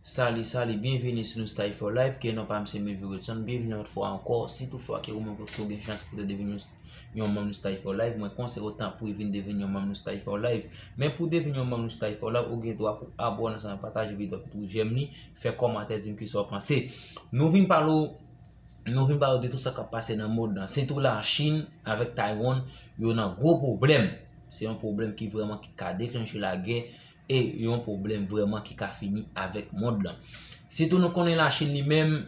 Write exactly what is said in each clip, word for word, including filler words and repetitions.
Salut, salut, byenvini sou Nou Style for Life, ke non pa m se Melvin Wilson. Byenvini yon lòt fwa ankò. Si toutfwa ke ou menm ke w gen chans pou te deveni yon, yon manm Nou Style for Life, mwen konseye w tanpri vin deveni yon manm Nou Style for Life. Men pou deveni yon manm Nou Style for Life, ou gen dwa pou abòne ansanm, pataje videyo, fè tou jèm li, fè kòmantè, di m kisa w panse. Nou vin pale w Nou vin pale w de tout sa k ap pase nan mond lan. Sitou Lachin avèk Taiwan, yo nan gwo pwoblèm. Se yon pwoblèm ki vrèman ki ka deklanche lagè e yon pwoblèm vrèman ki ka fini avèk mond lan. Sitou nou konnen Lachin li menm,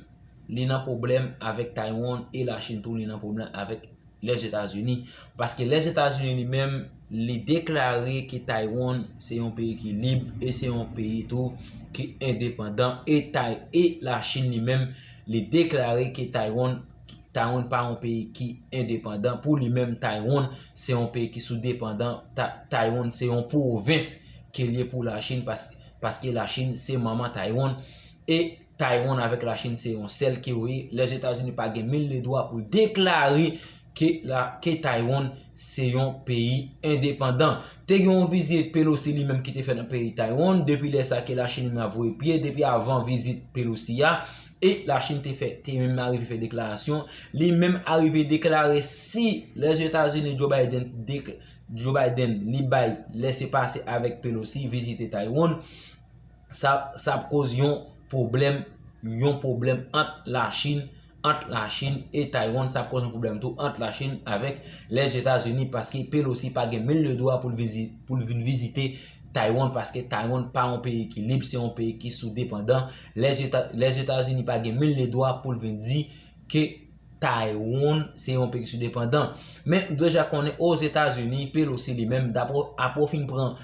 li nan pwoblèm avèk Taiwan e Lachin tou li nan pwoblèm avèk Lèzetazini. Paske Lèzetazini li menm, li deklare ke Taiwan se yon peyi ki lib e se yon peyi tou ki endepandan e Tay e Lachin li menm, li deklare ke Taiwan, Taiwan pa yon peyi ki endepandan. Pou li menm, Taiwan se yon peyi ki sou depandan. Ta, Taiwan se yon pwovens ke l ye pou Lachin pas, paske Lachin se manman Taiwan. E Taiwan avèk Lachin se yon sèl ke yo ye. Lèzetazini pa gen mil le dwa pou l deklare ke, la, ke Taiwan se yon peyi endepandan. Te gen yon vizit Pelosi li menm ki te fè nan peyi Taiwan. Depi lè sa ke Lachin li menm ap voye pye, depi avan vizit Pelosi a, e Lachin te fè, te menm arive fè deklarasyon. Li menm arive deklare si Lèzetazini, Joe Biden, dek, Joe Biden li bay lèsepase avèk Pelosi vizite Taiwan, sa, sa ap koz yon pwoblèm, yon pwoblèm ant Lachin, ant Lachin e Taiwan. Sa ap koz yon pwoblèm tou ant Lachin avèk Lèzetazini, paske Pelosi pa gen mil le dwa pou l vizi, pou l vin vizite Taiwan, paske Taiwan pa yon peyi ki lib, se yon peyi ki sou depandan. Lèzeta, Lèzetazini pa gen mil le dwa pou l vin di ke Taiwan se yon peyi ki sou depandan. Men, nou deja konnen Ozetazini, Pelosi li menm, dapre, apre w fin pran,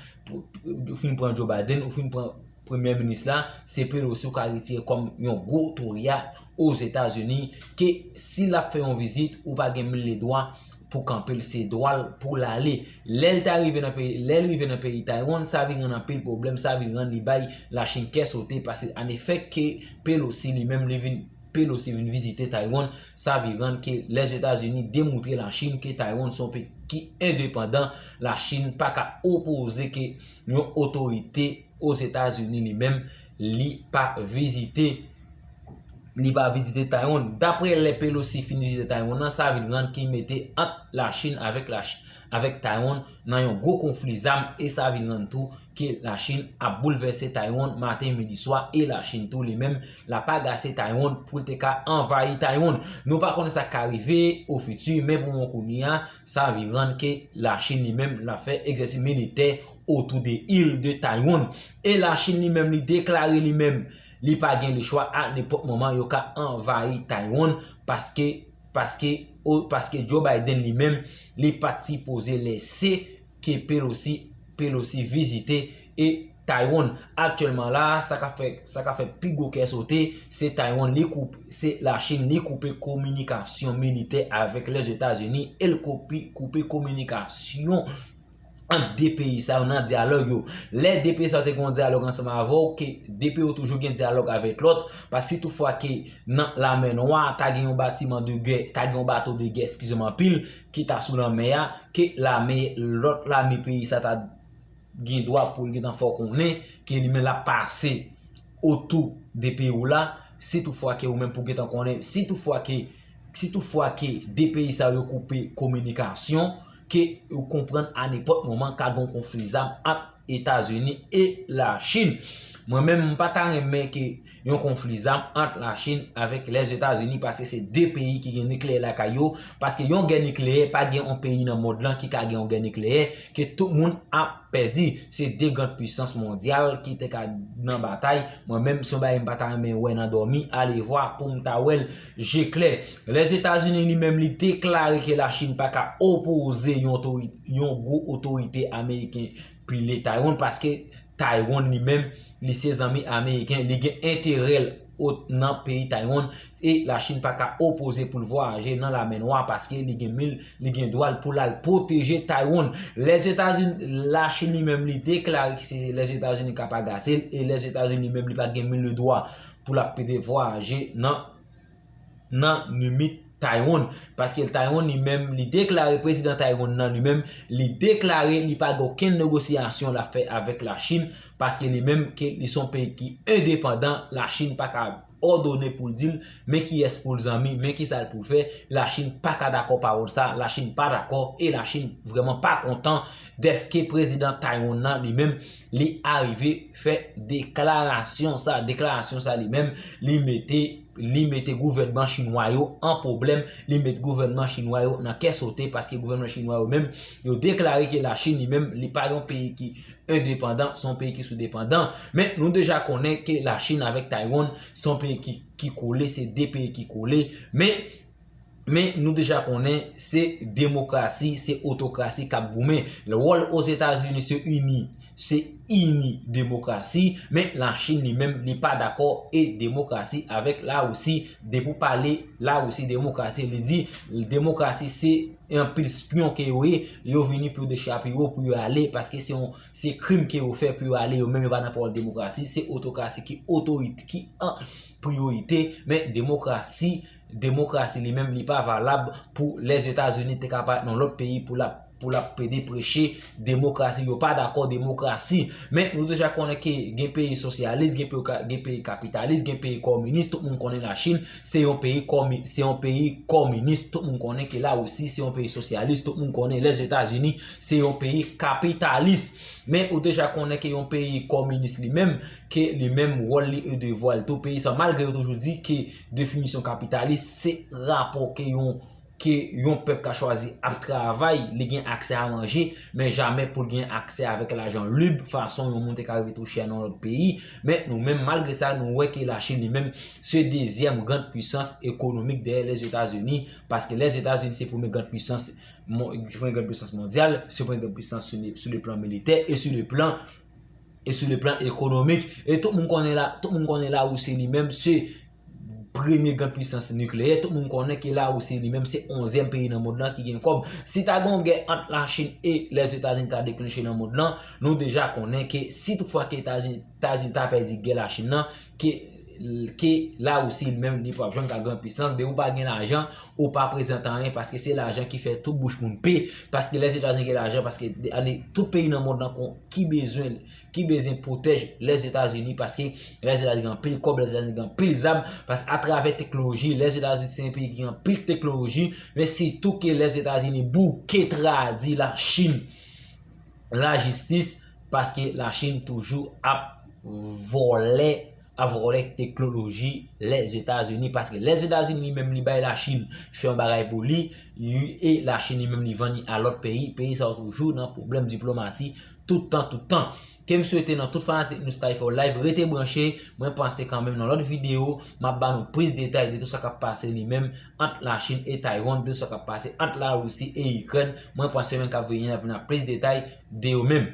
fin pran Joe Biden, ou fin pran premye minis la, se Pelosi ou ka retire kòm yon gwo toryat Ozetazini, ke si l ap fè yon vizit, ou pa gen mil le dwa pou kanpe l, se dwa l pou l ale. Lè l ta rive nan peyi, lè l rive nan peyi Taiwan, sa vin rann anpil pwoblèm, sa vin rann li bay Lachin kè sote, paske anefè ke Pelosi li menm, li vin Pelosi vin vizite Taiwan, sa vin rann ke Lèzetazini demoutre Lachin ke Taiwan se yon peyi ki endepandan. Lachin pa ka opoze ke yon otorite Ozetazini li menm, li pa vizite, li pa vizite Taiwan. Dapre lè Pelosi fin vizite Taiwan nan, sa vin rann ki mete ant Lachin avèk Lachin, avèk Taiwan nan yon gwo konfli zam e sa vin rann tou ke Lachin ap boulvèse Taiwan maten, midi, swa, e Lachin tou li menm, l ap agase Taiwan pou l te ka anvayi Taiwan. Nou pa konnen sa k ka rive o fiti, men pou mwen kounye a, sa vin rann ke Lachin li menm, l ap fè egzèsis militè otou de il de Taiwan. E Lachin li menm, li deklare li menm, li pa gen lechwa, a nenpòt moman, yo ka anvayi Taiwan, paske, paske, o, paske Joe Biden li menm, li pa t sipoze lèse ke Pelosi, Pelosi vizite e Taiwan. Aktyèlman la, sa ka fè, sa ka fè pi gwo kè sote, se Taiwan li koupe, se Lachin li koupe kominikasyon militè avèk Lèzetazini e l koupe, koupe kominikasyon ant de peyi sa yo nan dyalòg yo. Lè de peyi sa yo te gen yon dyalòg ansanm avè w, ke de peyi yo toujou gen dyalòg avèk lòt, paske si toutfwa ke nan Lamè Nwa, ta gen yon batiman de gè, ta gen yon bato de gè, eskize m anpil, ki ta sou lanmè a, ke lame, lòt lame peyi sa ta gen dwa pou l gentan fè w konnen ke li menm l ap pase otou de peyi w la, si toutfwa ke ou menm pou gentan konnen, si toutfwa ke, si toutfwa ke de peyi sa yo koupe kominikasyon, ke ou konprann a nenpòt moman ka gen yon konfli zam ant Etazini e Lachin. Mwen menm, m pa ta renmen ke yon konfli zam ant Lachin avèk Lèzetazini, paske se de peyi ki gen nikleyè lakay yo, paske yon gè nikleyè, pa gen yon peyi nan mond lan ki ka gen yon gè nikleyè, ke tout moun ap pèdi. Se de gran pwisans mondyal ki te ka nan batay. Mwen menm, se yon bagay m pa ta renmen wè nan dòmi, alevwa pou m ta wè l je klè. Lèzetazini li menm, li deklare ke Lachin pa ka opoze yon otori, yon gwo otorite ameriken pile Taiwan, paske Taiwan li menm, li se zanmi ameriken, li gen enterè l nan peyi Taiwan, e Lachin pa ka opoze pou l vwayaje nan Lamè Nwa, paske li gen mil, li gen dwa l pou l al pwoteje Taiwan. Lèzetazini, Lachin li menm, li deklare ke se Lèzetazini k ap agase l, e Lèzetazini li menm, li pa gen mil le dwa pou l ap pede vwayaje nan, nan limit Taiwan, paske Taiwan li menm, li deklare, prezidan Taiwan nan li menm, li deklare li pa gen okenn negosyasyon l ap fè avèk Lachin, paske li menm ke li se yon peyi ki endepandan, Lachin pa ka òdone pou l di l men kiyès pou l zanmi, men kisa l pou l fè, Lachin pa ka dakò pawòl sa, Lachin pa dakò e Lachin vrèman pa kontan dèske prezidan Taiwan nan li menm li arive fè deklarasyon sa, deklarasyon sa li menm li mete li mete gouvènman chinwa yo an pwoblèm, li met gouvènman chinwa yo nan kè sote, paske gouvènman chinwa yo menm, yo deklare ke Lachin li menm, li pa yon peyi ki endepandan, se yon peyi ki sou depandan. Men nou deja konnen ke Lachin avèk Taiwan, se yon peyi ki, ki kole, se de peyi ki kole. Men, men nou deja konnen se demokrasi, se otokrasi k ap goumen. Wòl Ozetazini se ini, se ini demokrasi, men Lachin li menm, li pa dakò e demokrasi avèk Larisi. Depi w pale Larisi demokrasi, li di demokrasi se anpil spyon ke yo ye, yo vini pou yo dechape yo, pou yo ale, paske se yon, se krim ke yo fè pou yo ale, yo menm yo pa nan pawòl demokrasi, se otokrasi ki otorite, ki an priyorite, men demokrasi, demokrasi li menm li pa valab pou Lèzetazini te ka parèt nan lòt peyi pou l ap, pou l ap plede preche demokrasi, yo pa dakò demokrasi. Men nou deja konnen ke gen peyi sosyalis, gen peyi, gen peyi kapitalis, gen peyi kominis, tout moun konnen Lachin se yon peyi komi, se yon peyi kominis, tout moun konnen ke Larisi se yon peyi sosyalis, tout moun konnen Lèzetazini se yon peyi kapitalis. Men ou deja konnen ke yon peyi kominis li menm, ke li menm wòl li e devwa l tou peyi sa, malgre yo toujou di ke definisyon kapitalis se rapò ke yon ke yon pèp ka chwazi ap travay, li gen aksè a manje, men jamè pou l gen aksè avèk lajan lib, fason yon moun te ka rive touche a nan lòt peyi. Men nou menm, malgre sa, nou wè ke Lachin li menm se dezyèm grann pwisans ekonomik dèyè Lèzetazini, paske Lèzetazini se premye grann pwisans, se premye grann pwisans mondyal, se premye grann pwisans sou le, sou le plan militè e sou le plan e sou le plan ekonomik. E tout moun konnen la, tout moun konnen Larisi li menm se premye grann pwisans nikleyè. Tout moun konnen ke Larisi li menm se onzyèm peyi nan mond lan ki gen kòb. Si ta gen yon gè ant Lachin e Lèzetazini ta deklenche nan mond lan, nou deja konnen ke si toutfwa ke Etazini, Etazini ta pèdi gè Lachin nan, ke ke Larisi li menm li p ap jwenn ka grann pwisans, depi w pa gen lajan, ou pa prezante anyen, paske se lajan ki fè tout bouch moun pe, paske Lèzetazini gen lajan, paske ane tout peyi nan mond lan ki bezwen ki bezwen pwotèj Lèzetazini, paske Lèzetazini gen anpil kòb, Lèzetazini gen anpil zam, paske atravè teknoloji, Lèzetazini se yon peyi ki gen anpil teknoloji, men sitou ke Lèzetazini bouke tradi Lachin, lajistis, paske Lachin toujou ap vòlè, ap vòlè teknoloji Lèzetazini, paske Lèzetazini li menm li bay Lachin fè yon bagay pou li, e Lachin li menm li vann li a lòt peyi, peyi sa yo toujou nan pwoblèm diplomasi tout tan, tout tan. Ke m swete nan tout fanatik New Style for Life, rete branche, mwen panse kanmenm nan lòt videyo, m ap ba nou plis detay de tout sa k ap pase li menm ant Lachin e Taiwan, de tout sa k ap pase ant Larisi e Ikrèn, mwen panse semenn k ap vini an, n ap vin ak plis detay de yo menm.